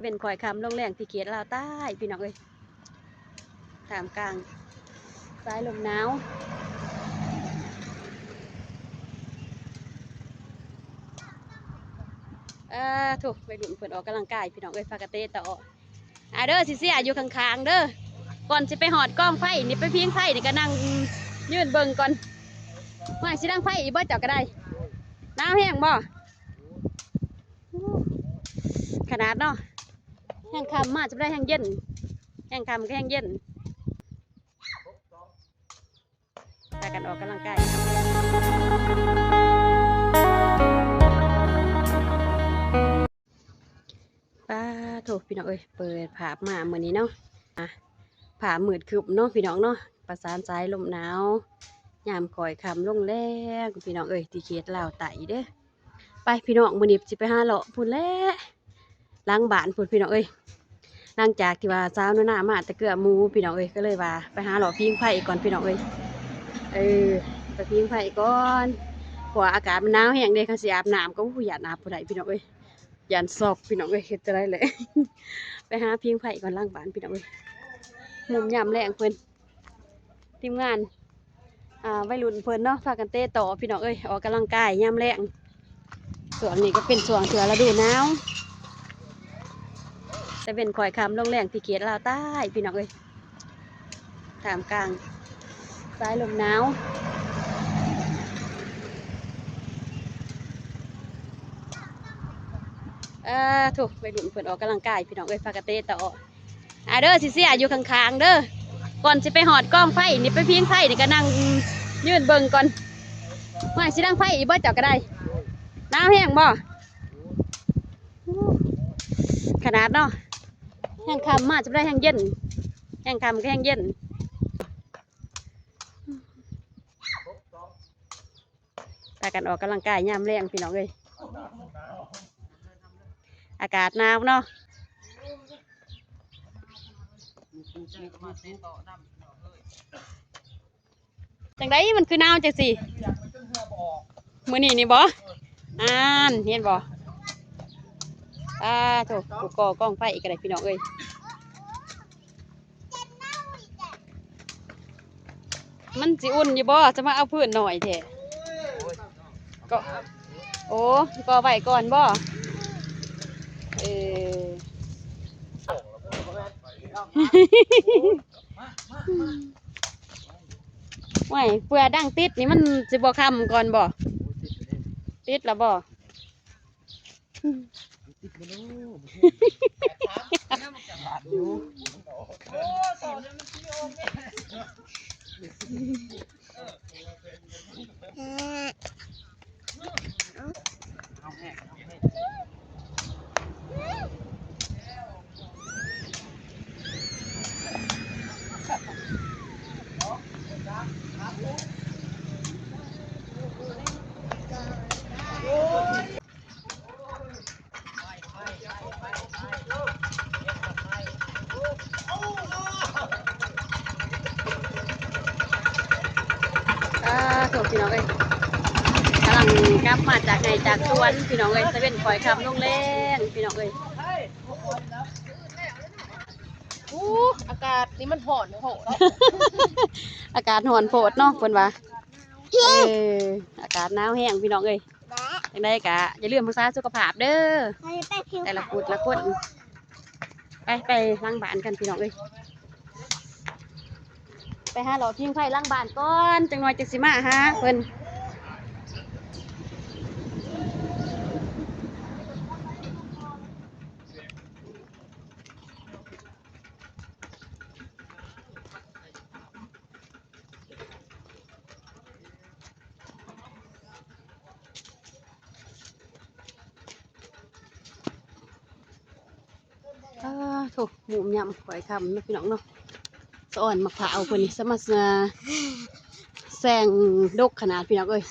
ເວັນຄ່ອຍຄ່ຳລົງແລງທີ່ເຂດລາວໃຕ້ພີ່ນ້ອງເອີຍ ທ່າມກາງສາຍລົມໜາວ. ເອີ ໂທ້ ໄວລຸ້ນເພິ່ນອອກກຳລັງກາຍພີ່ນ້ອງເອີຍ ພາກັນເຕະຕໍ່. ອາເດີ ຊິເຊຍຢູ່ຂ້າງໆເດີ ກ່ອນຊິໄປຮອດກອງໄຟນີ້ ໄປພິງໄຟນີ້ກໍນັ່ງຢືນເບິ່ງກ່ອນ. ວ່າຊິດັງໄຟອີກບໍ່ເຈົ້າກໍໄດ້ ໜາວແຮງບໍ່? ຂະໜາດເນາະ ແຮງຄ່ຳມາຈະໄດ້ແຮງເຢັນ ແຮງຄ່ຳກໍແຮງເຢັນ. ພາກັນອອກກຳລັງກາຍ. ປາໂທ້ ພີ່ນ້ອງເອີຍ ເປີດພາບມາມື້ນີ້ເນາະ ອາ ຟ້າມືດຄຶ້ມເນາະພີ່ນ້ອງເນາະ ປະສານສາຍລົມໜາວ ຍາມຄ່ອຍຄ່ຳລົງແລງພີ່ນ້ອງເອີຍ ທີ່ເຂດລາວໃຕ້ເດີ. ໄປພີ່ນ້ອງ ມື້ນີ້ຊິໄປຫາເລາະພຸ້ນແຫຼະ ຫຼັງບ້ານພຸ້ນພີ່ນ້ອງເອີຍ. ຫຼັງຈາກທີ່ວ່າສາວໜູນາມາແຕ່ເກືອໝູ່ພີ່ນ້ອງເອີຍ ກໍເລີຍວ່າໄປຫາເລາະຜິງໄຟກ່ອນພີ່ນ້ອງເອີຍ. ເອີ ໄປຜິງໄຟກ່ອນ ເພາະວ່າອາກາດມັນໜາວແຮງເດ້ ຄັນຊິອາບນ້ຳກໍ ໂອ້ຍ ຢ້ານອາບບໍ່ໄດ້ພີ່ນ້ອງເອີຍ ຢ້ານຊັອກພີ່ນ້ອງເອີຍ ເຮັດຈັ່ງໃດແຫຼະ. ໄປຫາຜິງໄຟກ່ອນຫຼັງບ້ານພີ່ນ້ອງເອີຍ ມຸມຍາມແລງເພິ່ນ. ທີມງານ ອ່າ ໄວລຸ້ນເພິ່ນເນາະ ພາກັນເຕະຕໍ່ພີ່ນ້ອງເອີຍ ອອກກຳລັງກາຍຍາມແລງ. ຊ່ວງນີ້ກໍເປັນຊ່ວງເທື່ອລະດູໜາວ ຕາເວັນຄ່ອຍຄ່ຳລົງແລງທີ່ເຂດລາວໃຕ້ພີ່ນ້ອງເອີຍ ທ່າມກາງສາຍລົມໜາວ. ເອີ ໂທ້ ໄວລຸ້ນເພິ່ນອອກກຳລັງກາຍພີ່ນ້ອງເອີຍ ພາກັນເຕະຕໍ່. ອາເດີ ຊິເຊຍຢູ່ຂ້າງໆເດີ ກ່ອນຊິໄປຮອດກອງໄຟນີ້ ໄປພິງໄຟນີ້ກໍນັ່ງຢືນເບິ່ງກ່ອນ. ວ່າຊິດັງໄຟອີກບໍ່ເຈົ້າກໍໄດ້ ໜາວແຮງບໍ່? ຂະໜາດເນາະ ແຮງຄ່ຳມາຈະໄດ້ແຮງເຢັນ ແຮງຄ່ຳກໍແຮງເຢັນ. ພາກັນອອກກຳລັງກາຍຍາມແລງພີ່ນ້ອງເອີຍ ອາກາດໜາວເນາະ. ຈັ່ງໃດມັນຄືໜາວຈັ່ງຊີ້ ມື້ນີ້ນີ້ບໍ່? ອ່ານ ເຫັນບໍ່? ອາໂທ້ ຜູ້ກໍ່ກອງໄຟກໍໄດ້ພີ່ນ້ອງເອີຍ. ມັນຊິອຸ່ນຢູ່ບໍ່? ຈະມາເອົາພື້ນໜ້ອຍແທ້. ກໍ ໂອ້ ກໍໄວ້ກ່ອນບໍ່? ເອີ ໂອ້ຍ ເພື່ອດັງຕິດນີ້ມັນຊິບໍ່ຄ່ຳກ່ອນບໍ່? ຕິດແລ້ວບໍ່? ອ່າ ໂທ້ ພີ່ນ້ອງເອີຍ ກຳລັງກັບມາຈາກໄຮ່ຈາກສວນ ພີ່ນ້ອງເອີຍ ຕາເວັນຄ່ອຍຄ່ຳລົງແລງ ພີ່ນ້ອງເອີຍ. ອູ້ ອາກາດນີ້ມັນຮ້ອນໂພດ ອາກາດຮ້ອນໂພດເນາະ ເພິ່ນວ່າ ເອີ ອາກາດໜາວແຮງ ພີ່ນ້ອງເອີຍ. ຈັ່ງໃດກະຢ່າລືມຮັກສາສຸຂະພາບເດີ ແຕ່ລະຜູ້ລະຄົນ. ໄປ ໄປຫຼັງບ້ານກັນ ພີ່ນ້ອງເອີຍ ໄປຫາເລາະຜິງໄຟຫຼັງບ້ານກ່ອນ ຈັກໜ່ອຍຈັ່ງຊິມາຫາເພິ່ນ. ອ້າໂທ້ ໝູ່ຍາມຄ່ອຍຄ່ຳເນາະ ພີ່ນ້ອງເນາະ. ສະອອນໝາກພ້າວເພິ່ນນີ້ ສາມາດ ແຊງດົກຂະໜາດ ພີ່ນ້ອງເອີຍ.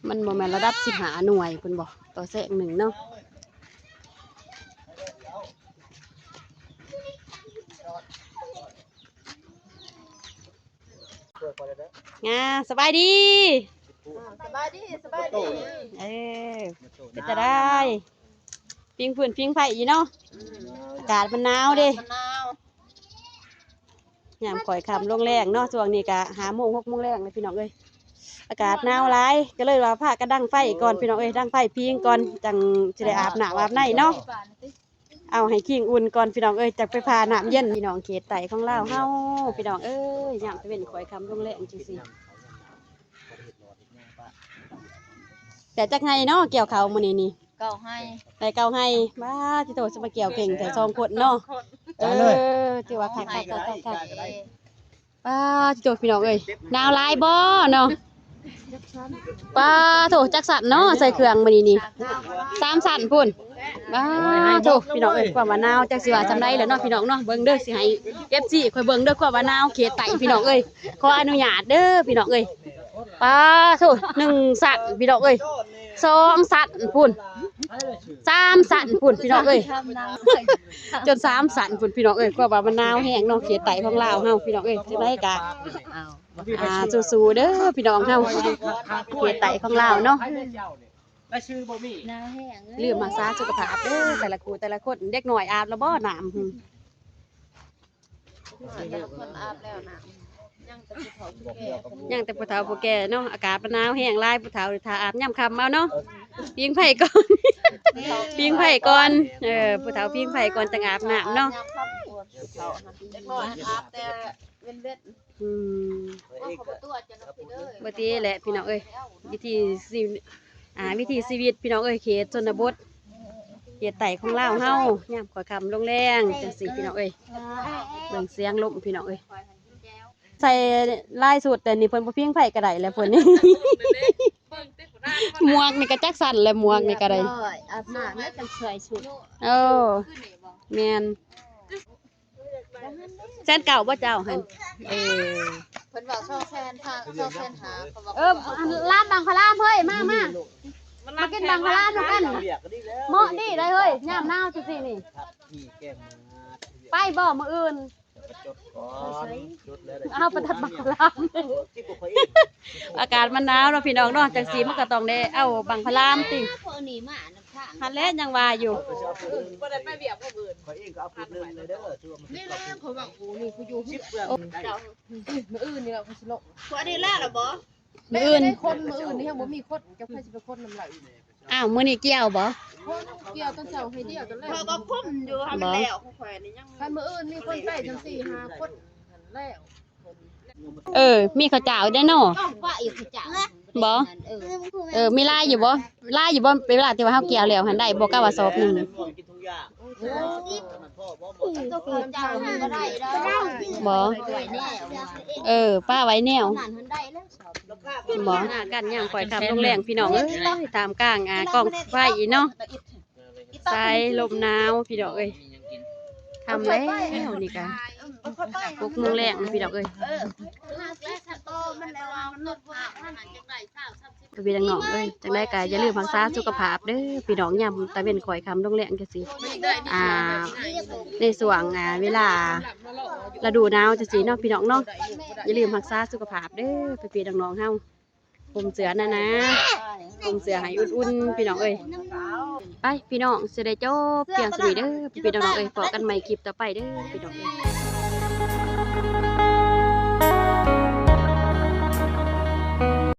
ມັນບໍ່ແມ່ນລະດັບສິບຫ້າໜ່ວຍພຸ້ນບໍ່ ຕໍ່ແຊງໜຶ່ງເນາະ. ງາ ສະບາຍດີ ອ່າ ສະບາຍດີ ສະບາຍດີ ເອີ ເປັນຈັ່ງໃດ? ປີ ພິງຟືນພິງໄຟອີກເນາະ. ອາກາດມັນໜາວເດ້ ມັນໜາວ. ຍາມຄ່ອຍຄ່ຳລົງແລງເນາະ ຊ່ວງນີ້ກະຫ້າໂມງ ຫົກໂມງແລງແລ້ວພີ່ນ້ອງເອີຍ. ອາກາດໜາວຫຼາຍ ກໍເລີຍວ່າພາກັນດັງໄຟກ່ອນພີ່ນ້ອງເອີຍ ດັງໄຟພິງກ່ອນ ຈັ່ງຊິໄດ້ອາບນ້ຳອາບໃນເນາະ. ເອົາໃຫ້ຄີງອຸ່ນກ່ອນພີ່ນ້ອງເອີຍ ຈັກໄປຜ່ານ້ຳເຢັນ. ພີ່ນ້ອງເຂດໃຕ້ຂອງລາວເຮົາ ພີ່ນ້ອງເອີຍ ຍາມຕາເວັນຄ່ອຍຄ່ຳລົງແລງຈັ່ງຊີ້. ແຕ່ຈັກໄຮ່ເນາະ ກ່ຽວເຂົ້າມື້ນີ້ນີ້? ເກົ້າໄຮ່. ໄດ້ເກົ້າໄຮ່. ວ້າ ຕິໂຕ ຊິມາກ່ຽວເກັ່ງແທ້ສອງຄົນເນາະ. ເອີ ຖືວ່າຄັກໆໆໆ. ປ້າດໂທ້ ພີ່ນ້ອງເອີຍ ໜາວຫຼາຍບໍ່ເນາະ? ປ້າດໂທ້ ຈັກຊັ້ນເນາະ ໃສ່ເຄື່ອງມື້ນີ້ນີ້ ສາມຊັ້ນພຸ້ນ. ປ້າດໂທ້ ພີ່ນ້ອງເອີຍ ຄວາມວ່າໜາວ ຈັກຊິວ່າສ່ຳໃດແລ້ວເນາະ ພີ່ນ້ອງເນາະ. ເບິ່ງເດີ ຊິໃຫ້ເອັຟຊີຂ້ອຍເບິ່ງເດີ ຄວາມວ່າໜາວເຂດໃຕ້ ພີ່ນ້ອງເອີຍ. ຂໍອະນຸຍາດເດີ ພີ່ນ້ອງເອີຍ. ປ້າດໂທ້ ໜຶ່ງຊັ້ນ ພີ່ນ້ອງເອີຍ ສອງຊັ້ນພຸ້ນ ສາມຊັ້ນພຸ້ນ ພີ່ນ້ອງເອີຍ ຈົນສາມຊັ້ນພຸ້ນ ພີ່ນ້ອງເອີຍ. ຄວາມວ່າມັນໜາວແຮງເນາະ ເຂດໃຕ້ຂອງລາວເຮົາ ພີ່ນ້ອງເອີຍ. ຈັ່ງໃດກະ ອ່າ ສູ້ໆເດີພີ່ນ້ອງເຮົາ ເຂດໃຕ້ຂອງລາວເນາະ. ລາຍຊື່ບໍ່ມີ ໜາວແຮງເອີຍ ລືມຮັກສາສຸຂະພາບເດີ ແຕ່ລະຄູ່ແຕ່ລະຄົນ. ເດັກນ້ອຍອາບແລ້ວບໍ່ນ້ຳ? ແຕ່ລະຄົນອາບແລ້ວນະ ຍັງແຕ່ຜູ້ເຖົ້າຜູ້ແກ່ ຍັງແຕ່ຜູ້ເຖົ້າຜູ້ແກ່ເນາະ. ອາກາດມັນໜາວແຮງຫຼາຍ ຜູ້ເຖົ້າຖ້າອາບຍາມຄ່ຳເອົາເນາະ. ພິງໄຟກ່ອນ ພິງໄຟກ່ອນ ເອີ ຜູ້ເຖົ້າພິງໄຟກ່ອນ ຈັ່ງອາບນ້ຳເນາະ. ເດັກນ້ອຍອາບແຕ່ເວັນໆ. ອືມ ບໍ່ຕິແຫຼະພີ່ນ້ອງເອີຍ ວິຖີຊີ ອ່າ ວິຖີຊີວິດພີ່ນ້ອງເອີຍ ເຂດຊົນນະບົດ ເຂດໃຕ້ຂອງລາວເຮົາ ຍາມຄ່ອຍຄ່ຳລົງແລງຈັ່ງຊີ້ພີ່ນ້ອງເອີຍ. ເບິ່ງສຽງລົມພີ່ນ້ອງເອີຍ ໃສ່ຫຼາຍຊຸດ ແຕ່ນີ້ເພິ່ນບໍ່ພິງໄຟກໍໄດ້ແຫຼະເພິ່ນນີ້. ໝວກນີ້ກໍຈັກຊັ້ນແຫຼະ ໝວກນີ້ກໍໄດ້ ອາບນ້ຳແລ້ວຈັ່ງໃສ່ຊຸດ. ເອີ ແມ່ນ. ແສນເກົ້າບໍ່ເຈົ້າຫັ້ນ? ເອີ ເພິ່ນເວົ້າສອງແສນ ສອງແສນຫ້າ ເຂົາເວົ້າ ເອີ ອັນລາມບັງພະລາມເຮີ້ຍ ມາ ມາ ມາກິນບັງພະລາມນຳກັນ. ເໝາະດີໄດ໋ເຮີ້ຍ ຍາມໜາວຈັ່ງຊີ້ນີ້. ໄປບໍ່ມື້ອື່ນ? ເອົາໄປຕັດບັງພະລາມ. ອາກາດມັນໜາວເນາະພີ່ນ້ອງເນາະ ຈັ່ງຊີ້ມັນກໍຕ້ອງໄດ້ເອົາບັງພະລາມຕິ. ຫັ້ນແຫຼະຍັງວ່າຢູ່ ບໍ່ໄດ້ໄປວຽກມື້ອື່ນ. ຂ້ອຍເອງກໍເອົາຜູ້ໜຶ່ງເລີຍເດີ ຖືວ່າມັນ ນີ້ແຫຼະ ຂ້ອຍວ່າ ໂອ້ ນີ້ກູຢູ່ ສິບເພື່ອນ ມື້ອື່ນນີ້ລະຂ້ອຍຊິລົງ. ອັນນີ້ແລ້ວລະບໍ່? ມື້ອື່ນ ຄົນມື້ອື່ນນີ້ຍັງບໍ່ມີຄົນ ເຈົ້າໃຜຊິໄປຄົນນຳລາວອີກ? ອ້າວ ມື້ນີ້ກ່ຽວບໍ່? ຄົນກ່ຽວຕອນເຊົ້າໃຫ້ດຽວຕອນແລງ ຂ້ອຍກໍຄຸມຢູ່ ໃຫ້ມັນແລ້ວຂອງຂ້ອຍນີ້ຍັງ. ຄັນມື້ອື່ນມີຄົນໄປທັງສີ່ຫ້າຄົນຫັ້ນແລ້ວ. ເອີ ມີເຂົ້າເຈົ້າເດ້ເນາະ. ເອີ ມີຫຼາຍຢູ່ບໍ່? ຫຼາຍຢູ່ບໍ່? ເວລາທີ່ວ່າເຮົາກ່ຽວແລ້ວຫັ້ນ ໄດ້ບໍ່ ກະວ່າສອບໜຶ່ງ? ບໍ່ ເອີ ປະໄວ້ແນວ ບໍ່ ຫາກັນຍາມຄ່ອຍຄ່ຳລົງແລງ ພີ່ນ້ອງເອີຍ ທ່າມກາງ ອ່າ ກອງໄຟເນາະ. ສາຍລົມໜາວພີ່ນ້ອງເອີຍ ຄ່ຳແລ້ວນີ້ກະຫົກໂມງແລງພີ່ນ້ອງເອີຍ. ພີ່ນ້ອງເອີຍ ຈັ່ງໃດກະຢ່າລືມຮັກສາສຸຂະພາບເດີພີ່ນ້ອງ ຍາມຕາເວັນຄ່ອຍຄ່ຳລົງແລງຈັ່ງຊີ້ ອ່າ ໃນຊ່ວງ ອ່າ ເວລາລະດູໜາວຈັ່ງຊີ້ເນາະ ພີ່ນ້ອງເນາະ. ຢ່າລືມຮັກສາສຸຂະພາບເດີພີ່ໆນ້ອງໆເຮົາ. ຫົ່ມເສື້ອໜາໆ ຫົ່ມເສື້ອໃຫ້ອຸ່ນໆ ພີ່ນ້ອງເອີຍ. ໄປພີ່ນ້ອງ ຊິໄດ້ຈົບພຽງສ່ຳນີ້ເດີພີ່ໆນ້ອງໆເອີຍ. ພໍ້ກັນໃໝ່ຄລິບຕໍ່ໄປເດີພີ່ນ້ອງເອີຍ.